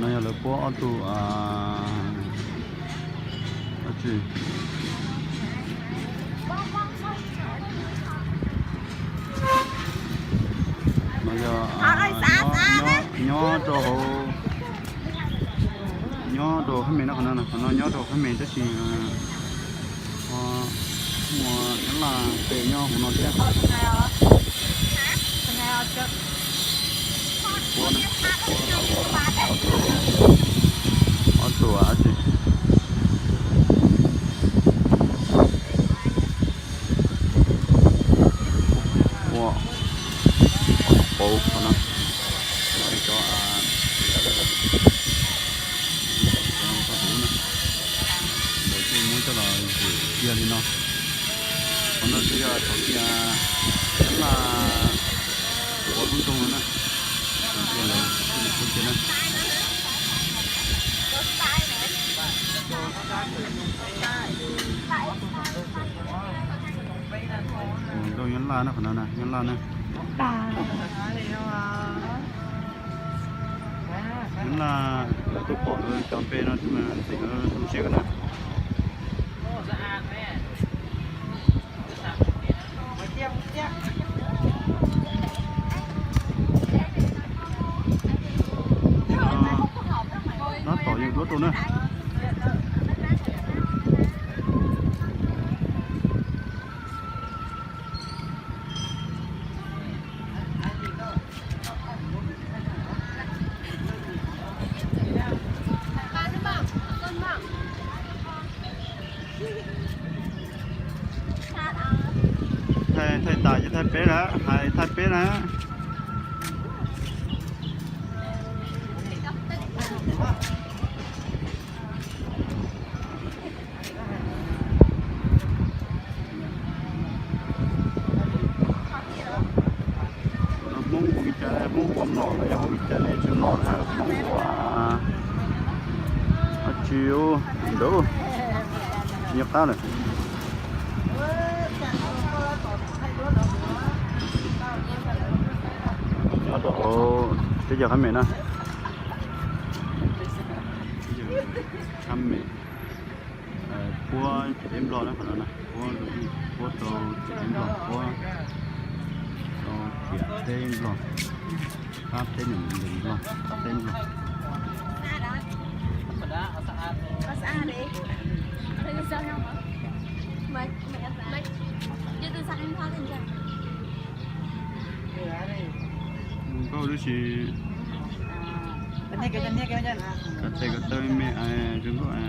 No yog lawv puab ob tug, dab tsi, no yog nyob rau hauv, nyob rau hauv qab me no, qhov no, qhov no nyob rau hauv qab me tab sis muaj Nyab Laj pem nyob hauv no thiab. Ob tug dab tsi, ua pauv qhov no, cov, cov, cov, lawv kuj muab coj los ywm kiag li no. Qhov no twb yog thaum ub Nyab Laj ua lub nroog no na, thaum ub lawv kuj ua kiag na. Nroog Nyab Laj na, qhov no na, Nyab Laj na. Nyab Laj, lawv tuaj pom lawv cov npe no thiab mas ntxim zoo siab na. Tab tom yeej duab rau na. Thaij tas ces thaij peb na, hais thaij peb na. Hmoob ua li cas, Hmoob ua mlom los yog ua li cas ne, tsis mlom na, Hmoob ua dab tsi ntawd, nyob qab lawm. Nyob rau hauv teb chaws qab me na. Qab me, puab teb nplog na, qhov no na, puab, puab rau teb nplog, puab rau tiam teb nplog, qab teb nplog, qab teb nplog. Zoo nkauj tib si. Ko tes ko taw me me, zoo nkauj.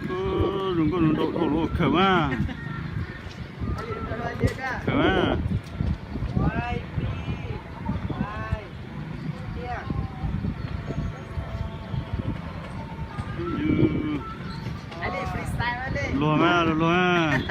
Zoo nkauj zoo nraug dhau lawm, khawm mas, khawm mas. Luag mas, luag luag mas.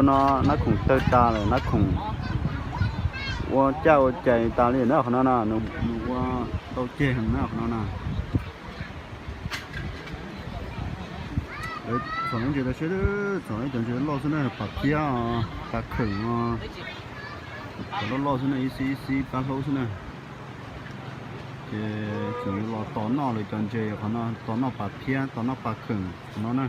No nab khoom tawg tas lawm, nab khoom ua caj ua cais tas li na qhov no na, nws ua tau ceg heev na qhov no na. Txhom ntses tas seb, txhom cov ntses loj xwb na, pas phiab, pas kheem, cov loj loj xwb na, ib xib ib xib pab hlaub xwb na. Ces tseem los tos noj lawv cov ntses qhov no, tos noj pas phiab, tos noj pas kheem qhov no na.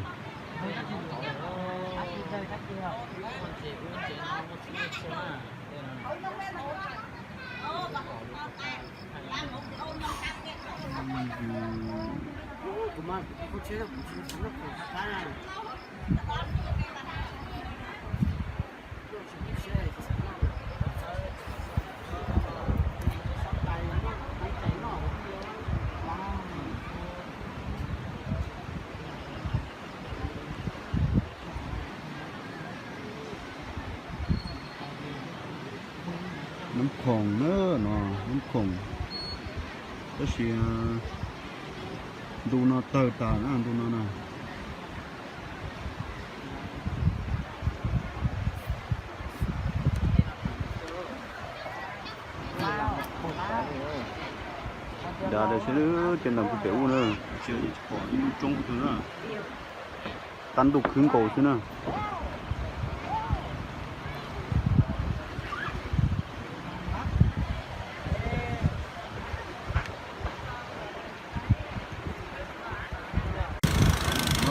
Nab khoom na, no nab khoom, tab sis ntu no tawg tas na, ntu no na. Dav dav seb, ces ntawm kuv pem ub na, tsis pom ib lub roob twg na, tab ntuj khwb nkaus xwb na.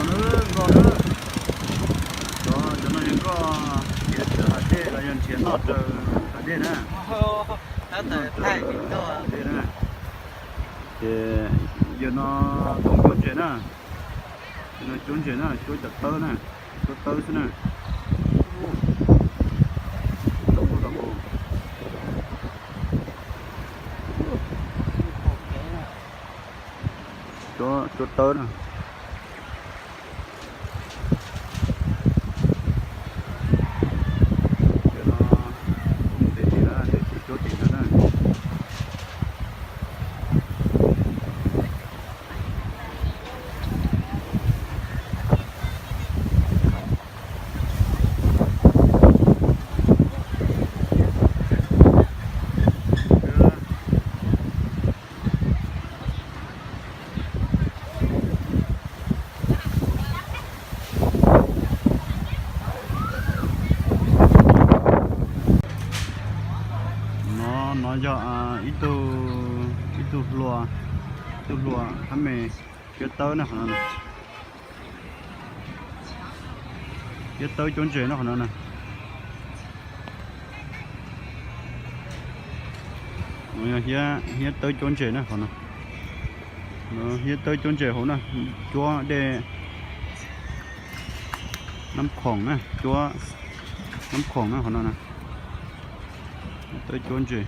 Nkoj na, nkoj na, cov no yog nkoj nrhiav raws hav dej los yog nrhiav noj raws hav dej na. Dej na. Ces yog no koom cuab ntses na, yog no cuab ntses na, cuab cov tawb na, cuab tawb xwb na. Cuab, cuab tawb na. Cov no ntev tim na, ntev tim cuab tim no na. No, no yog ib tug, ib tug hlua, ib tug hlua hab me, hiab tawb na qhov no na. Hiab tawb cuab ntses na qhov no na. Hiab, hiab tawb cuab ntses na qhov no. Hiab tawb cuab ntses hauv na, cuab dej, nab khoom na, cuab nab khoom na qhov no na. Tawb cuab ntses.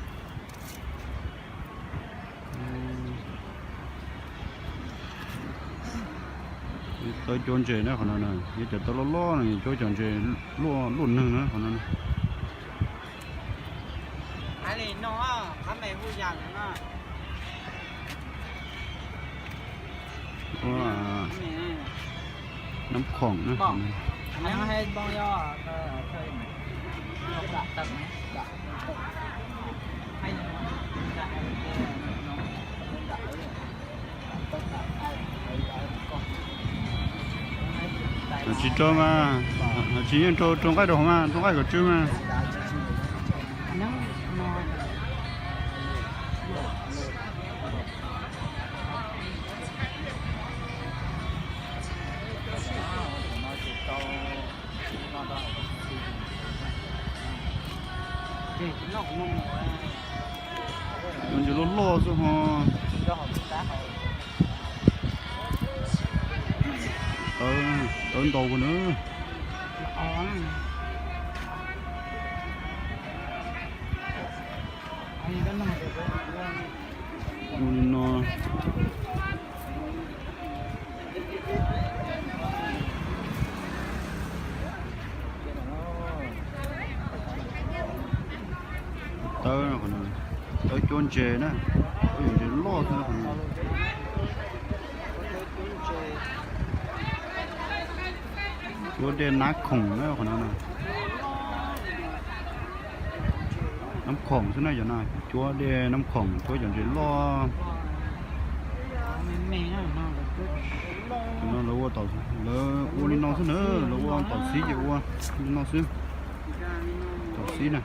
Tawb cuab ntses na qhov no na, yog cov tawb loj loj no cuab cov ntses luaj luaj neeg na qhov no. Nab khoom na. Tsis rau mas, tsis yeej rau, rau nqaij rau hauv mas, rau nqaij kom tsw mas. Cov ntses loj loj xwb ho. Tawb ntau kawg na. Ua li no. Tawb, tawb cuab ntses na, cuab ntses loj xwb qhov no. Cuab dej nab khoom na qhov no na. Nab khoom xwb na, cov no cuab dej nab khoom, cuab cov ntses loj. No lawv ua, lawv ua li no xwb na, lawv ua tom xib ces ua li no xwb. Tom xib na.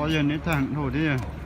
Ob yawg neb thaj heev dhau thiab.